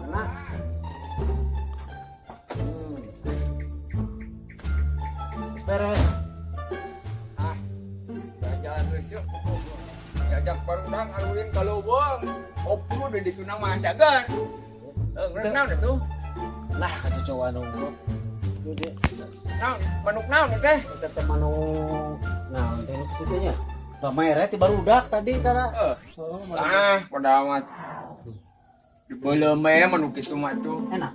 Mana? Beres. Ah, jalan geus yuk. Jajak barudak ngalulin ka leuweung. Oprud di ditu mah cagan. Heuh, naon atuh? Lah kacocoan unggul. Gede. Naon, manuk naon ieu teh? Eta teh manuk naon teh nu kitu nya? Pamere ti barudak tadi kana. Heuh. Oh, barudak. Ah, padahal mah dibeuleum we manuk kitu mah tuh. Enak.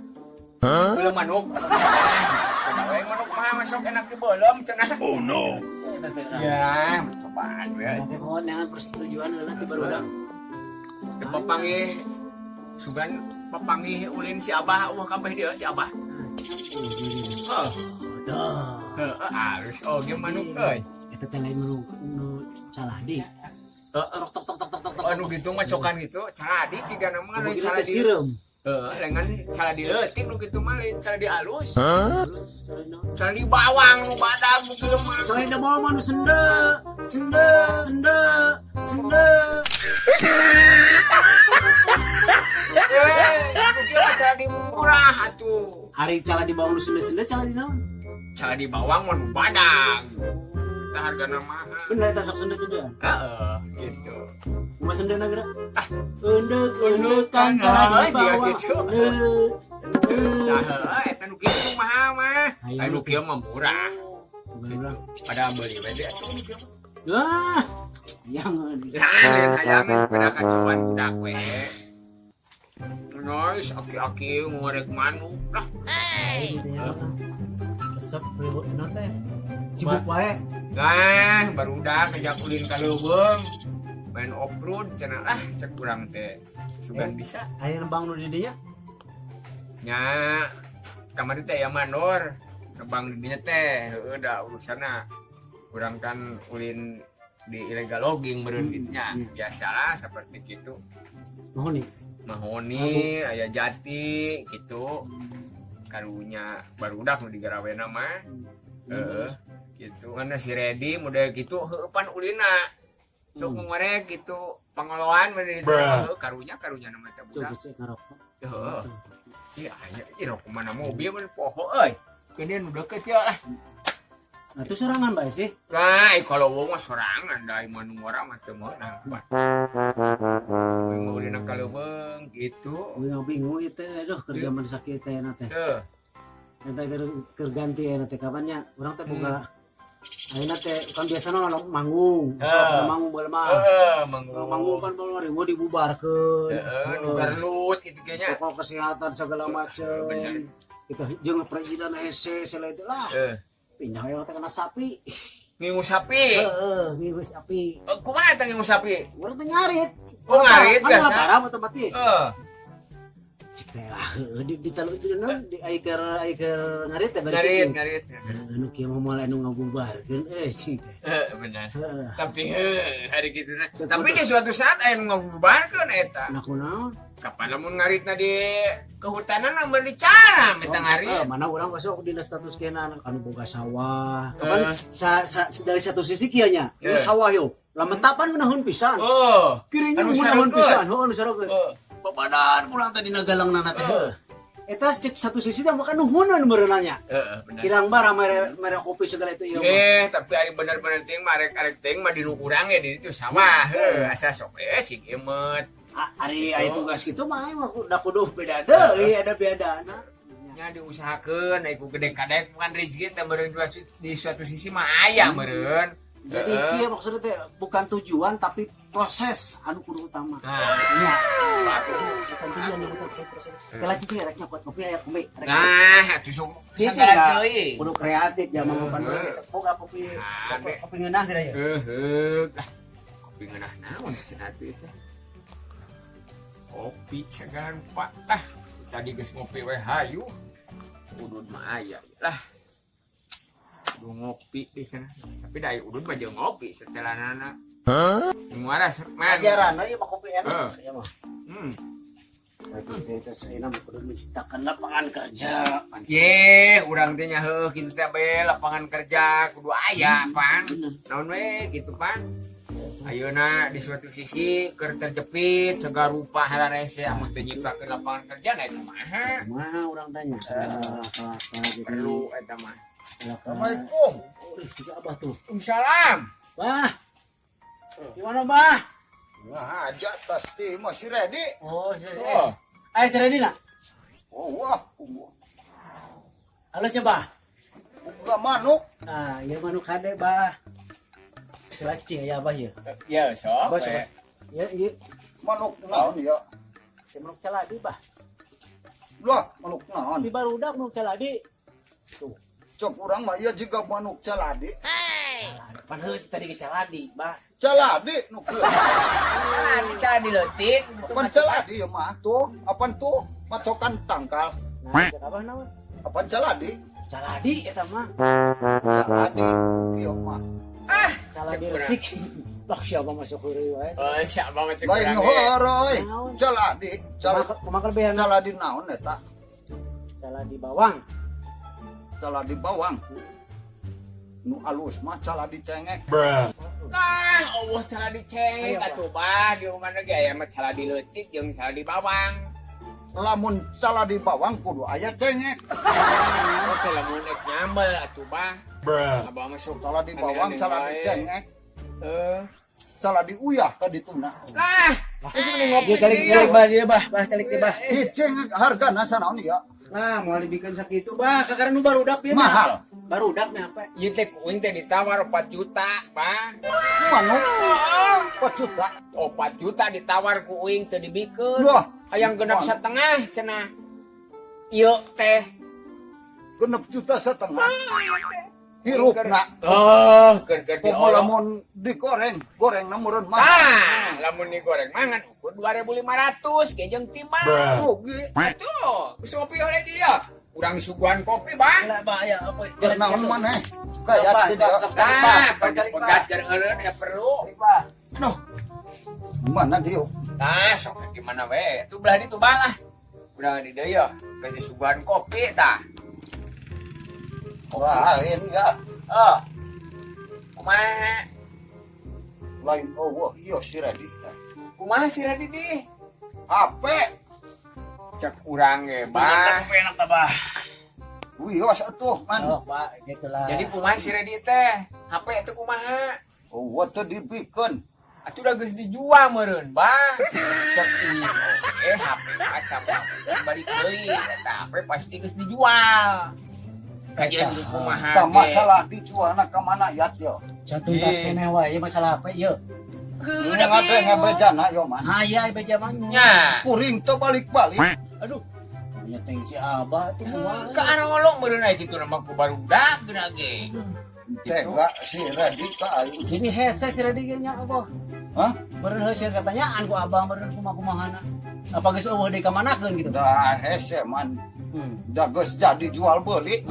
Beuleum manuk. Padahal we manuk mah masuk enak dibeuleum cenah. Oh no. Eta teh. Ya, cobaan we. Eta teh neangan persetujuan heula ti barudak. Teu papanggih sugan papanggih ulin si Abah eueuh kabeh dia si Abah. Heuh. Dah. Heeh, alus oge manuk euy. Eta teh lain manuk nu caladi. Heeh, Tok tok tok tok tok tok. anu gitu mah cokan gitu, caladi sigana mah lain Begitu teh caladi. sireum. Heeh, lengan caladi leutik nu kitu mah lain caladi alus. Terus caladi naon? Caladi bawang nu badag nu kieu mah. Caladi da bawa mah nu sende, sende, sende, sende. Eh, nu kieu mah caladi murah atuh. Hari caladi bawang nu sende-sende caladi naon? Caladi bawang mah nu badag. Eta hargana mahal. Bener eta sok sende-sende. Heeh, gitu. Kumaha sendena geura? Ah, endek-endekan caladi Ah, jiga bawang. gitu. Sende, sende. Nah, heeh, eta nu kieu nu mahal mah. Ayo. Anu kieu mah murah. Bener. Pada beli we deh atuh nu kieu mah. Wah, jangan. Nah, lain hayangan pada kacauan budak we. Nice, aki-aki ngorek manuk lah. Resep ribut ino teh. Sibuk wae. Nah, barudak ngejak ulin ka leuweung. Main off-road cenah ah cek urang teh. Sugan bisa. Aya nembang nu di dinya. Nya kamari teh ya mandor. Nebang di dinya teh heueuh da urusanna. Urang kan ulin di illegal logging meureun kitu nya. Biasalah seperti gitu. Mohon nih. Mahoni, aya jati gitu. Karunya barudak nu digarawena mah. Heeh, gitu. Kan si Redi model gitu heueuh pan ulina. Sok ngorek gitu pangoloan mah di ditu heueuh karunya karunya nama teh Tuh budak. geus ngarokok. Heueuh. Ih aya ieu rokok mana mobil mah poho euy. Keun nu deket ya lah. Nah, itu sorangan bae sih. Lah, kalau wong mah sorangan da mah nu ngora mah teu meunang. Pan. Mau ulina ka leuweung gitu. Gue bingung ieu teh, aduh kerja mah sakit teh na teh. Heuh. Eta keur ganti aya teh kapannya urang teh boga ayeuna teh kan biasana manggung, sok manggung bae mah. Heeh, manggung. Manggung kan bae riweuh dibubarkeun. Heeh, nu garlut kitu ge nya. Protokol kesehatan segala macem. Bener. Gitu jeung presiden hese segala itu lah. Heeh. Pindah we teh kana sapi. Ngingu sapi. Heeh, ngingu sapi. Kumaha eta ngingu sapi? Urang teh ngarit. Oh, ngarit kan biasa. Kan otomatis. Heeh. Cik teh lah heueuh di talu itu naon di ai keur ngarit teh bari Ngarit, cicing. ngarit. Heueuh, nu kieu mah moal anu ngabubarkeun euy cik teh. Heeh, benar. Heeh. Tapi heuh, hari kitu na. Tapi di suatu saat aya nu ngabubarkeun eta. Nah kunaon? Kapan lamun ngaritna di kehutanan mah beuli cara meta ngarit. Mana urang sok dina status kena anu boga sawah. Kapan dari satu sisi kieu nya, ieu sawah yo. Lamun tapan ngeunaheun pisan. Oh, Kirinya anu ngeunaheun sarekeun. pisan, heuh anu sarekeun. Heeh. Babadan pulang tadi nagalangna teh. Eta cek satu sisi teh maka nuhunan meureunanya. Heeh, benar. Kirang bara mere mere kopi segala itu ieu mah. Tapi ari bener-bener ting mah arek arek ting mah di nu urang ge di ditu sawah. Heuh, asa sok sing emet. Ari aya tugas kitu mah mah da kudu beda deui ada bedana. Nya diusahakeun ai ku gede kadek bukan rezeki teh meureun di suatu sisi mah aya meureun. Jadi kieu maksudnya teh bukan tujuan tapi proses anu kudu utama. Nah, Nya, bagus. bukan tujuan anu utama tapi proses. Kala cicing rek nyokot kopi aya kopi. Rek. Nah, atuh sok Cicing sagala da teuing. kudu kreatif zaman papan geus boga kopi. Nah, Kopi ngeunah geura ya. Heuh, lah. Kopi ngeunah naon cenah atuh teh. Kopi segala rupa. Ah, tadi geus ngopi we hayu. Udud mah aya lah. Kudu ngopi di sana. Tapi da udud mah jeung ngopi setelanana. Muara man. Ajaran we mah kopi enak Heeh. ya mah. Kita saya kudu menciptakan lapangan kerja. Ye, urang teh nya heuh kitu teh bae lapangan kerja kudu aya pan. Bener. Naon we kitu pan. Ayeuna di suatu sisi keur terjepit segala rupa hararese, amun teu nyiptakeun lapangan kerja na kumaha? Kumaha urang tanya? Apa jadi Perlu eta mah. Assalamualaikum. Oh, si Abah tuh. Salam. Bah. Gimana, Bah? Nah, aja pasti masih ready. Oh, iya. Oh. Ayo, si ready nak? Oh, wah. Halusnya, Bah. Buka manuk. Ah, iya, manuk hade, Bah. Kira cicing ya, Abah ya. Ya, sok. Abah We. sok. Ya, iya. Manuk naon ya? Si manuk caladi, Bah. Lah, manuk naon? Di barudak manuk caladi. Cok urang mah ieu juga manuk caladi. Caladi. Pan heuh tadi ke caladi, Bah. Caladi nu kieu. Caladi, caladi leutik. Apaan caladi ya mah tuh? Apaan tuh? Matokan tangkal. Nah, cek Abah naon? Apaan caladi? Caladi eta mah. Caladi kieu mah. Ah, Caladi Cek urang. resik. Lah, siapa masuk heureuy wae. Oh, siapa mah cek Lain urang ge. heureuy. Naon? Caladi, caladi, Kumaha kelebihan? Caladi naon eta? Caladi bawang. Caladi bawang. Nu alus mah caladi cengek. Nah, Allah, caladi cengek Ayo, Pak. atuh, Bah, di rumah ge aya mah caladi leutik jeung caladi bawang. Lamun caladi bawang kudu aya cengek. Oh, teh lamun ek nyambel atuh, Bah. Abah masuk Caladi bawang, aneh-aneh caladi wae. Cengek, Eh. caladi uyah ka dituna. Lah, geus mending ngopi. Dia calik Dia. calik, Bah, dia, Bah, Bah, calik dia, Bah. Ih, cengek hargana sanaon ya? Nah, mau dibikin sakitu, Bah, kakara nu barudak ieu mah. Mahal. Barudak mah apa? Ieu teh ku uing teh ditawar 4 juta, Bah. Manuk 4 juta. 4 juta ditawar ku uing, teu dibikeun. Wah, Hayang 6,5 cenah. Ieu teh. 6,5 juta. Hirupna. Oh, keur keur Komo diolok. lamun digoreng, goreng meureun mah. Ah, lamun digoreng mah ngan ukur 2500 ge jeung timbang. Rugi. Atuh, geus ngopi oleh dia. Urang disuguhan kopi, Bang. Lah, Bah, ya apa? Keur naon maneh? Kayak Bah, tidak. sok, sok, calik, Bah. Nah, Sok, calik, Bah. pegat keur eureun ya perlu. Calik, Bah. Aduh, Mana dia? Nah, sok gimana we? Tuh belah ditu, Bang, ah. Udah di dieu ya, geus disuguhan kopi tah. Lain ya. Oh. Kumaha? Lain, oh wah, iya si Redi. Kumaha si Redi di? HP. Cek urang ge, Bah. Kopi enak tah, Bah. Wios atuh man. Oh, Pak, gitulah. Jadi kumaha si Redi teh? HP itu kumaha? Oh, wah, teu dibikeun. Atuh udah geus dijual meureun, Bah. Cek ieu eh HP mah sama balik deui eta HP pasti geus dijual. Kajian di kumaha Tah ge. Masalah dijualna ka mana ya yo? Satu tas Ih. keneh wae ieu masalah apa ieu? Heuh, udah Nggak teh bingung. ngabejana yo man. Ah, iya beja mah. Nya. Kuring teu balik-balik. Aduh. Punya teng si Abah tuh kumaha. Ke arah meureun aya kitu nama ku barudak geuna ge. Tega si Redi ka aing. Jadi hese si Redi ge nya apa? Hah? Meureun heuseun katanyaan ku Abah meureun kumaha-kumahana. Apa geus eueuh deui ka manakeun gitu? Dah hese man. Da geus jadi jual beli.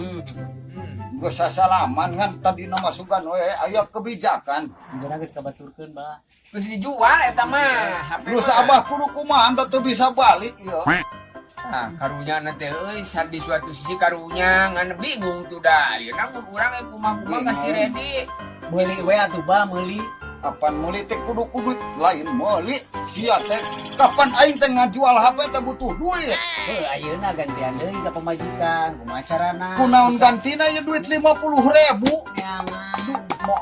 Geus sasalaman ngan tadi nama sugan we aya kebijakan. Jadi geus kabaturkeun, Bah. Geus dijual eta mah HP Terus mah. Abah kudu kumaha teu bisa balik ieu. Ah, karunya nanti euy, saat di suatu sisi karunya ngan bingung tuh dah. Ayeuna mun urang euy kumaha-kumaha ka si Redi. Meuli we atuh, Bah, meuli. Kapan meuli teh kudu kudu lain meuli sia teh, kapan aing teh ngajual HP teh butuh duit. Heuh, ayeuna gantian deui ka pamajikan, kumaha carana? Kunaon gantina ya duit 50.000? Nyaman. Duh, mau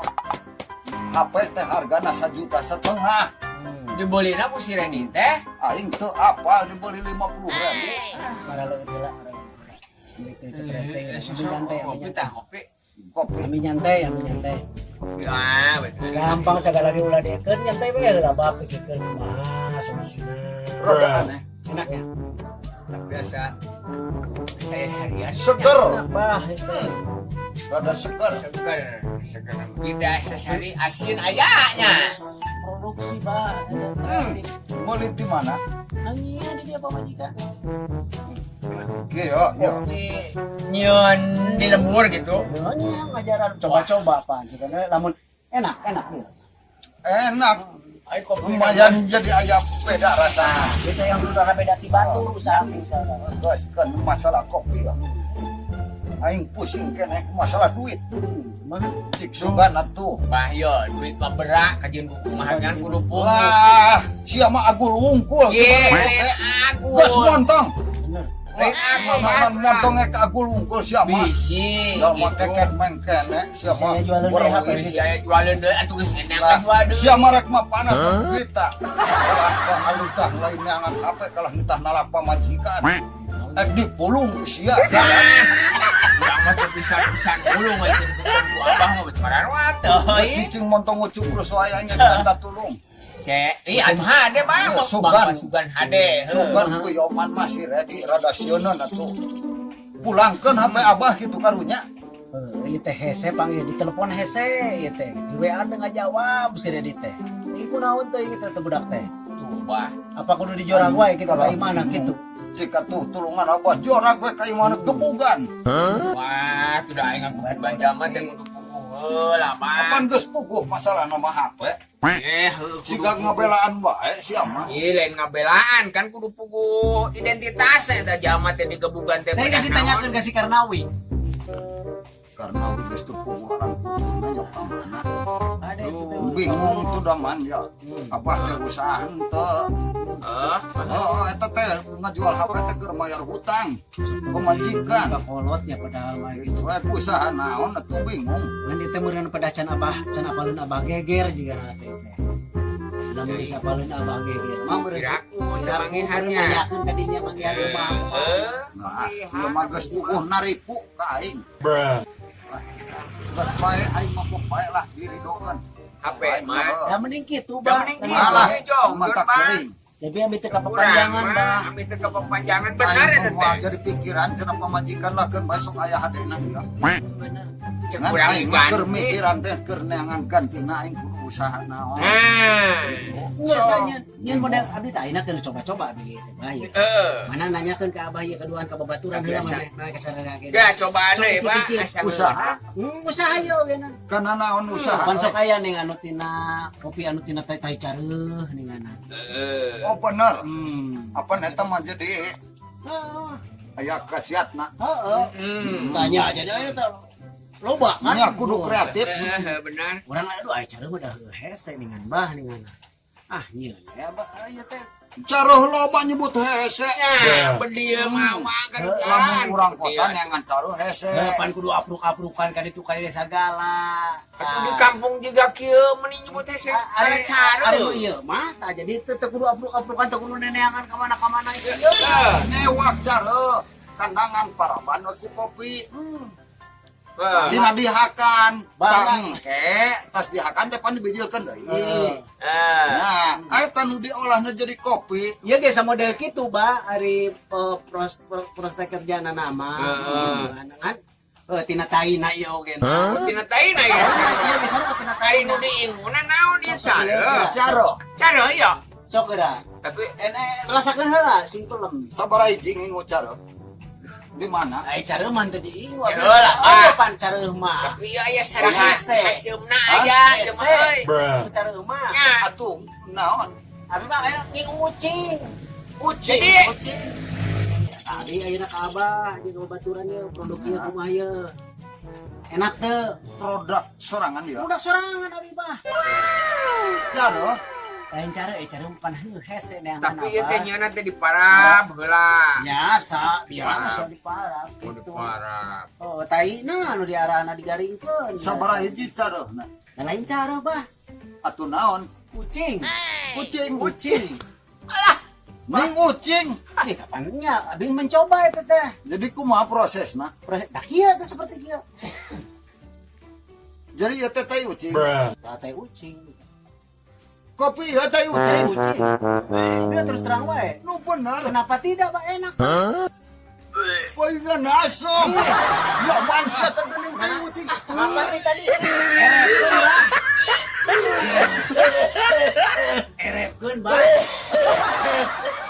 HP teh hargana 1,5 juta. Dibelina ku si Redi teh. Aing teu apal dibeli 50.000. Maraleueut heula, maraleueut heula. Ambil teh sekeras teh, ambil nyantai, ambil Kopi nyantai. tah, kopi. Kopi. Ambil nyantai, ambil nyantai. Ah, betul. Gampang segala ge ulah diekeun, nyantai we heula, Bah, pikirkeun kumaha solusina. Rada aneh. Enak ya? Biasa saya seharian. Seger. Enak, Bah. Itu. Rada seger. Seger, seger. Kita sehari asin ayahnya. Produksi, Bah. Meuli di mana? Nangis di dia pamajikan. Kieu yo. Kopi nyieun di lembur gitu. Nya ngajaran coba-coba apa sebenarnya lamun enak enak gitu. Enak. Ayo kopi. Lumayan jadi aya beda rasana. Itu yang udah beda ti batur usaha misalnya. Geus kan masalah kopi ya. Aing pusing keneh masalah duit. Kumaha? Cik sugan atuh. Bah yo, duit mah berak kajian kumaha kan kudu puguh. Lah, sia mah agul wungkul. Ye, lain agul. Geus montong. Bener. Lain agul mah. Montong ek agul wungkul sia mah. Bisi. Jalma gitu. keket mengkene sia mah. Saya jualan deui HP. Bisi aya jualan deui atuh geus enak Lah, jual deui. sia mah rek mah panas kita. Kalah pangalutah lain neangan HP kalah nitah nalak pamajikan. Ek dipulung ku sia. Urang mah teu pisan-pisan ulung atuh ku abah mah bet mararwat teuing. Cicing montong ucuk terus wayahnya minta tulung. Cek, iya atuh hade bang, Ya, sugan. Bang sugan hade. Heuh. Sugan ku Yoman masih ready rada sieun atuh. Pulangkeun HP abah kitu karunya. Heuh, ieu teh hese pang ieu di telepon hese ieu teh. Di WA teh ngajawab si Redi teh. Ieu kunaon teh ieu teh budak teh? Tuh bah. Apa kudu dijorang wae kitu ka imana kitu? Cik atuh tulungan abah jorang we ka imana gebugan. Wah, tuh dah aing ngaku banjaman teh kudu puguh heula bah. Apan geus puguh masalah nama HP? Eh, heuh kudu. Siga ngabelaan bae sia mah. Ih, lain ngabelaan kan kudu puguh identitas eta jalma teh digebugan teh. Teh bedah geus ditanyakeun ka si Karnawi. Karena geus teu puguh orang nanya ka mana. Ada itu teh. Bingung tuh daman ya. Abah teh usaha henteu. Heuh. Oh, eta teh ngajual HP teh keur mayar hutang. Pamajikan. Kolotnya padahal mah gitu. Gitu we usaha naon atuh bingung. Ngan ieu teh meureun pada can abah, can apaleun abah geger jiga na teh. Lamun geus apaleun abah geger mah meureun Piraku teh manggihan nya. nanyakeun ka dinya manggihan rumah. Heuh. Nah, ieu mah geus puguh naripu ka aing. Geus bae aing mah bae lah diridokeun. HP mah. Ya mending kitu, Ya Bah. mending kitu. Alah, Jong, mata Bang. kering. Jadi ambil teu kapapanjangan, Bah. Ambil teu kapapanjangan benar Aing eta mah moal teh. jadi pikiran cenah pamajikan lah keun bae sok aya hadena ya. Bener. Cek Ngan urang aing mah keur diganti. mikiran teh keur neangan gantina aing kudu usaha naon. Nah. Geus bah nyeun nyeun model abdi teh ayeuna keur coba-coba abdi gitu, Bah. ya. Heeh. Mana nanyakeun ka abah ieu kaduan ka babaturan heula Biasa. maneh maneh kasarana ge. Gak cobaan Sok deui, Pak. icip-icip. Asa Usaha. Usaha yo geuna. Kana naon usaha? Pan sok aya ning anu tina kopi anu tina tai tai careuh ning ana. Heeh. Oh bener. Apa eta mah jadi Heeh. aya khasiatna. Heeh. Tanya aja deh eta loba kan. Nya kudu kreatif. Heeh, benar. Urang aduh aya careuh mah dah hese ningan bah ningan. Ah nyieun ya bah ieu teh. Caruh loba nyebut hese. Nah, bedieu mah kan. Lamun urang kota neangan caruh hese. Depan kudu apruk-aprukan ka ditu ka desa segala. Atuh di kampung juga kieu meni nyebut hese. Ari Ada cara. ari nu ieu mah tah jadi teu teu kudu apruk-aprukan teu kudu neneangan ka mana-kamana ieu. Heeh. Nyewak caruh kandangan paraban we ku kopi. Heeh. Sina dihakan, Barang. tangke, tas dihakan teh pan dibijilkeun deui. Heeh. Heeh. Nah, eta nu diolahna jadi kopi. Ieu ge samodel kitu ba ari prospek kerjana nama Heeh. kan. Tina taina ieu oge na. Tina taina ya. Ieu ge sarua tina Ari taina. nu diinguna naon ieu cara? Caruh. Cara ya. Sok geura. Tapi Rasakeun heula sing pelem. Sabaraha hiji ngingu caruh? Di mana? Ai careuh mah teu diingu. Ya heula, Oh, ah. pan careuh mah. tapi ieu aya saraha Hese. haseumna aya ieu mah euy. Careuh mah. Nya. Atuh naon? Abi mah aya ngingu ucing. Ucing. Jadi- Ucing. Ya, tadi ayeuna ka abah jeung babaturan ieu produk ieu kumaha ieu. Enak teu? Produk sorangan ya. Budak sorangan abi mah. Caruh. Lain cara cara pan heuh hese neangan Tapi ieu teh abah. nyeuna teh diparab heula. Biasa, biasa diparab Oh, gitu. diparab. Oh, taina anu diarahna digaringkeun. Sabaraha hiji caruhna? Da lain cara bah. Atuh naon? Kucing. Kucing. Kucing. Ning ucing. Ih, kapan nya abi mencoba eta teh. Jadi kumaha prosesna? Proses dah kieu teh seperti kieu. Jadi ieu teh tai ucing. Tah teh ucing. Kopi ieu tai Teh ucing. ucing. Dia terus terang wae. Nu bener. Kenapa tidak, Pak? Enak. Poingan asem. Ya bangsa teh geuning tai ucing. Apa nih tadi? Erepkeun, Bah. Erepkeun, Bah.